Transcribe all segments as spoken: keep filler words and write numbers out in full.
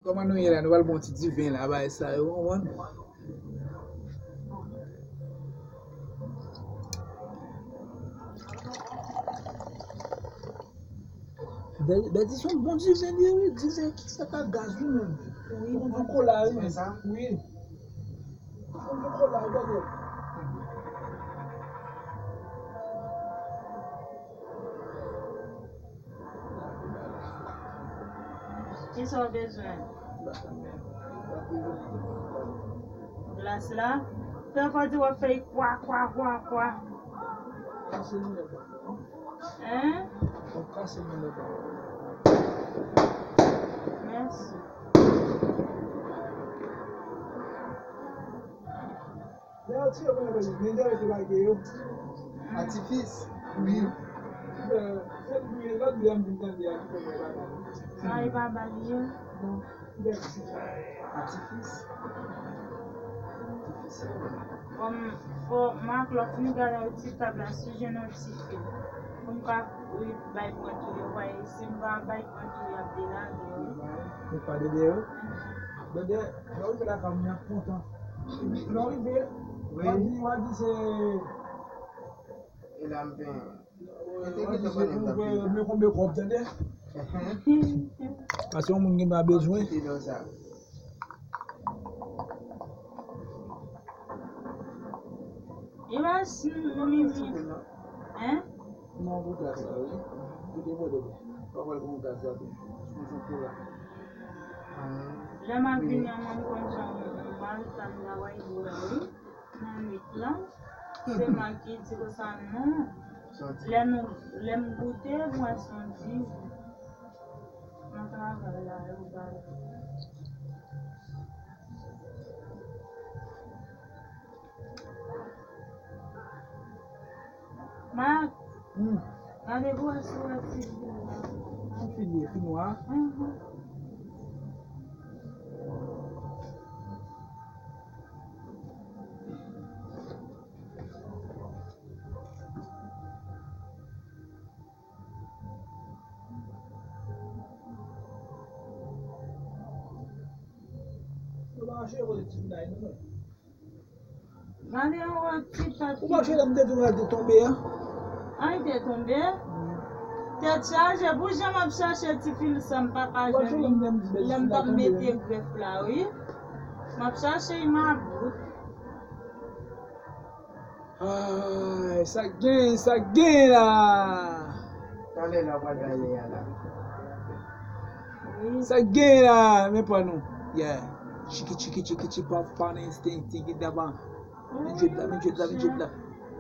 Kòman nou ye la? Nou pral bon ti diven la, bagay sa yo, w konprann? Bèl, bèl, di se yon bon diven li ye, wi. Diven ki fèt ak gaz, wi, menm. Wi, yon bon kola, wi, menm. Sa? Wi. Yon bon kola, wi, gade. Kisa w bezwen? Glas la? Tankou di w ap fè kwa, kwa, kwa, kwa. Hein? Mèsi. Atifis? Wi. Sa e pa ba li ye? Atifis? Atifis. Fò m, fò m ak lòt moun gade yon ti tab la, si jwenn yon ti fil. Pou m ka, wi, bay pwent ou yo, paske si m pa bay pwent ou, y ap delage, wi. Yo pa dede yo? Dede, lè w rive lakay mwen, y ap kontan. Epi, lè w rive, w a di, w a di se E la m pen. Mete mete konnen m t ap peye. Mwen konbyen kòb, tande? Paske yon moun gen dwa bezwen. Ti do sa. E pa si nou menm. Hein? Non, pou gaz la, wi. Pou de bò de bò. Pa pral pou gaz la tou. Pou pou la. Lè m ap vini an, mwen konn jan mwen mal tan travay pou la, wi. Nan nwit lan, se mwen ki di konsa non. Lè nou, lè m goute, m wè se yon div nan travay la, yo bay. Mak, hmm, gade pou wè si w wè ti fil la. Ti fil li, fil nwa? Mhm. Yo pa mache kote ti fil la ye non. Gade yon ti pati. Ou pa chwe lè m te di w l te tonbe a? An, li te tonbe? Wi. Tèt chaje, pou jan m ap chache ti fil sa, m pa ka jwenn li. Lè m t ap mete grèf la, wi. M ap chache li mabout. Ay, sa k gen, sa k gen la? Talè la, w pral gade a la. Sa k gen la, men pa nou. Yeah. Chiki, chiki, chiki, chiki, pa, pa nan ensten, ensten, ensten, ensten, ensten. Men djed la, men djed la, men djed la.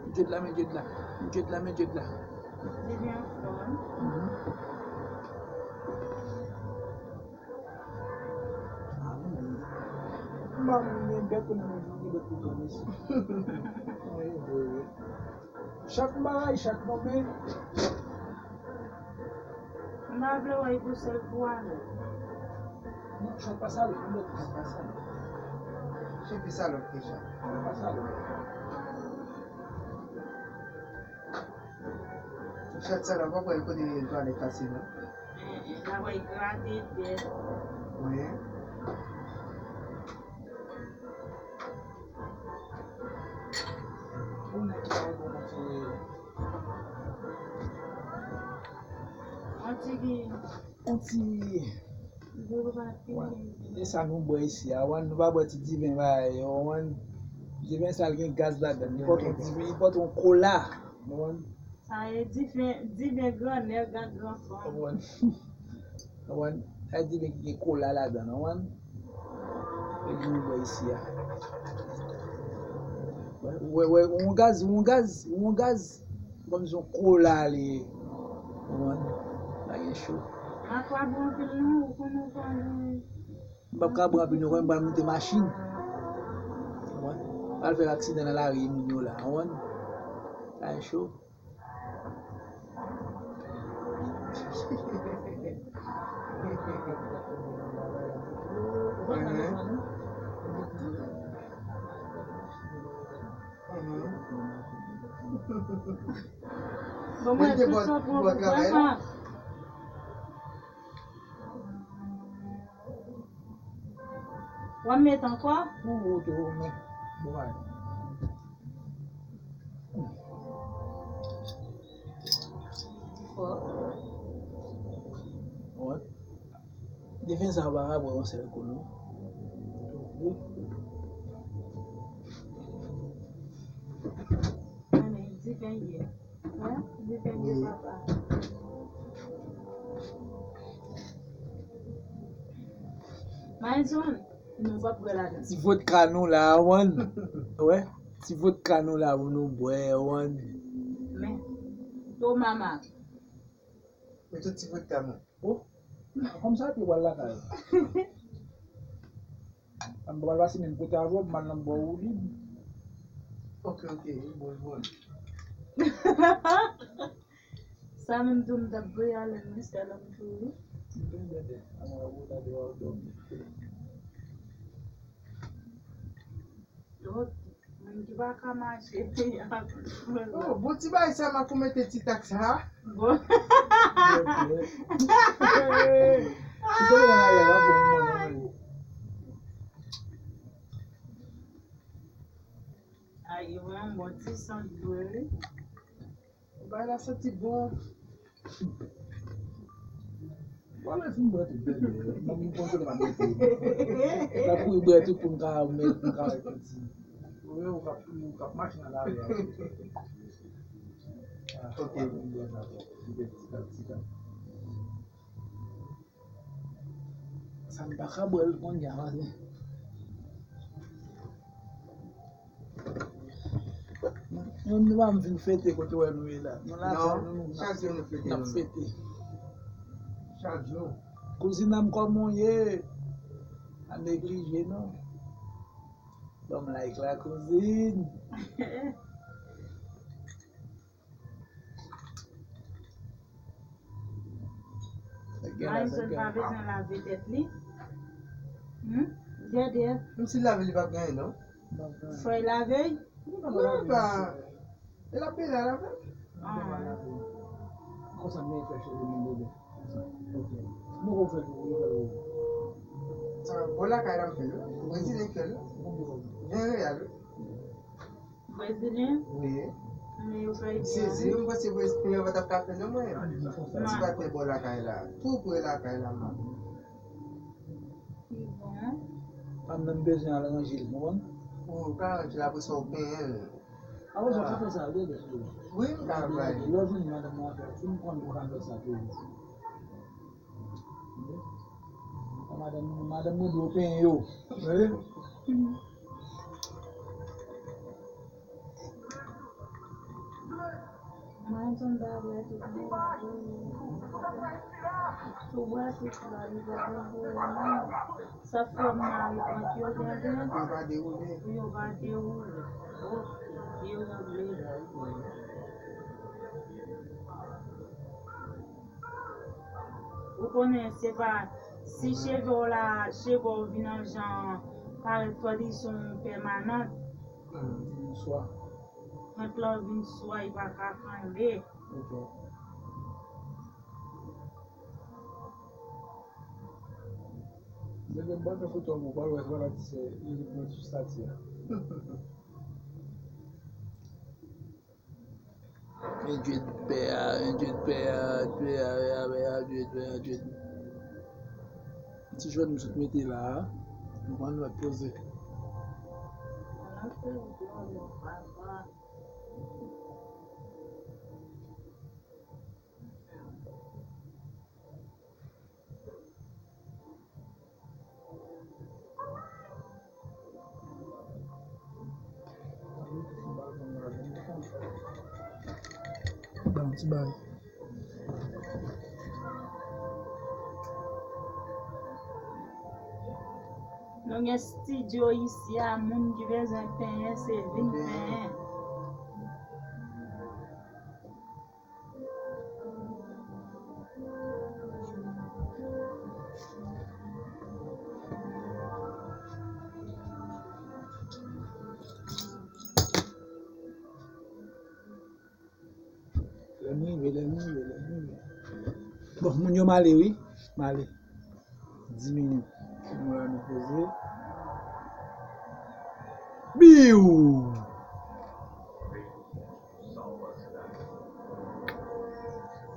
Men djed la, men djed la. Men djed la, men djed la. Li byen fò, wi. Mhm. M pa konn gen bèk ou nan men, gen bèk ou nan men. Wi, wi, wi. Chak bagay, chak moman. M pa vle wè pou sèl pou ale. Non, chat pa sale, non, chat pa sale. Se pi sale ke chat. Chat pa sale. Chat sa la, pa pral kote twalèt pase non. L ap al grate tè. Wi. Ou nèg sa yo bon ti. Yon ti ki. Yon ti. Wè, e sa nou bwè isi a, wè, nou pa bwè ti diven bagay yo, wè. Diven sa l gen gaz ladan l, li pote yon diven, li pote yon kola, wè. Sa ye diven, diven grannèg ak granfanm. Konprann? Konprann? Sa ye diven ki gen kola ladan l, konprann? E di nou bwè isi a. Wè, wè, wè, yon gaz, yon gaz, yon gaz. Kòm se yon kola li ye. Konprann? Bagay cho. Ak pa bon anpil non, ou konnen ou pa gen. M p ap ka bwè anpil non, konprann, m pral moute machin. Konprann? Pral fè aksidan nan lari moun yo la, konprann? Bagay cho. Bon, mwen, tout sa pou travay la. W ap met ankò? Pou ou tou, men. Bon bagay. Fò. Wè. Defen sa w pa ka bwè yon sèl kou non. Ann, di fen ye. Wi. Di fen ye, papa. Maison, nou p ap bwè ladan. Ti vodka nou la, wan. Wè. Ti vodka nou la pou nou bwè, wan. Men. To mama. Mete ti vodka mwen. Oh, kòm sa, epi w al lakay. An, m pral pase menm kote avè w, m al nan bò ou lib. Ok, ok, li bon, li bon. Sa menm tou, m t ap voye ale, m riske al antre wi. M te bebe, an, ou ta dwe w dòmi. Lòt moun ki pa ka mache. Oh, bon ti bagay sa, m a kou mete ti tak sa. Bon. Ti bagay la, la, bon, mwen, mwen. Ay, yon bon ti sant vre wi. Bagay la santi bon. Bon, lè fin bwè tout bebe, mwen m konn se pa mete. Sa kouri bwè tout pou m ka met, pou m ka wè piti. Ou wè, ou k ap, ou k ap mache nan lari a. Ah, ok. Ou pa konn bwè sa, ti bebe, ti kap, ti kap. Sa m pa ka bwè l kounye a, maten. Nou, nou pa vin fete kote w wè nou ye la. Nou la, non, nou, nou, chak jou nou fete, n ap fete. Chak jou. Kouzin an m kòman w ye? Pa neglije non. Ban m like la, kouzin. Marisol pa bezwen lave tèt li. Hmm? Gade. Menm si l lave, li p ap ganyen, non. Fò l lave? Non, pa. E l ap peye la, l ap fè. Ah. Konsa, men fè cheve moun bebe. Ok. Nou konn fè l, nou konn fè l. Sa, bò lakay la m fè l, wi. Brezilyen k fè l, wi. Ven reyal, wi. Brezilyen? Wi. Men yo fè l byen, wi. M sezi, m panse Brezilyen pa t ap ka fè non mwen. Si pa t gen bò lakay la. Tou pre lakay la, m ap. Ki bon. Pa menm bezwen al ranje l, konprann? Ou ka ranje l apre sa ou penyen l. Apre sa, ou ka fè sa, wi, bebe. Wi, m ka bay. Lè w vini, madanm nan fè, si m konn ou ka fè sa toujou. Madanm, madanm mwen dwe penyen yo. Wi. Mwen konn pa bwè tout, tou bwè tout la, li pa konn pou ou non. Sa fè m mare pant yo genyen. Pou yo pa dewoule. Pou yo pa dewoule. Ok, dewoule. Ou konnen se pa, si cheve w la, cheve w vin an jan parèt fò li se yon pèmanant. Hmm, vin swa. Pant lan vin swa, li pa ka kanbe. Ok. Depi m pa fè foto an pou w pa wè, se pa la ti sè, li pran sou stati a. Men djed pè a, men djed pè a, pè a, pè a, pè a, djed, pè a, djed. Ti jòn m sot mete la a, nou konn mèt poze. Ba m ti bay. Nou gen estidyo isi a, moun ki bezwen penyen, se vin penyen. Lè m rive, lè m rive, lè m rive. Bon, moun yo m ale wi. M ale. Dis minit. Nou la, nou poze. Biw!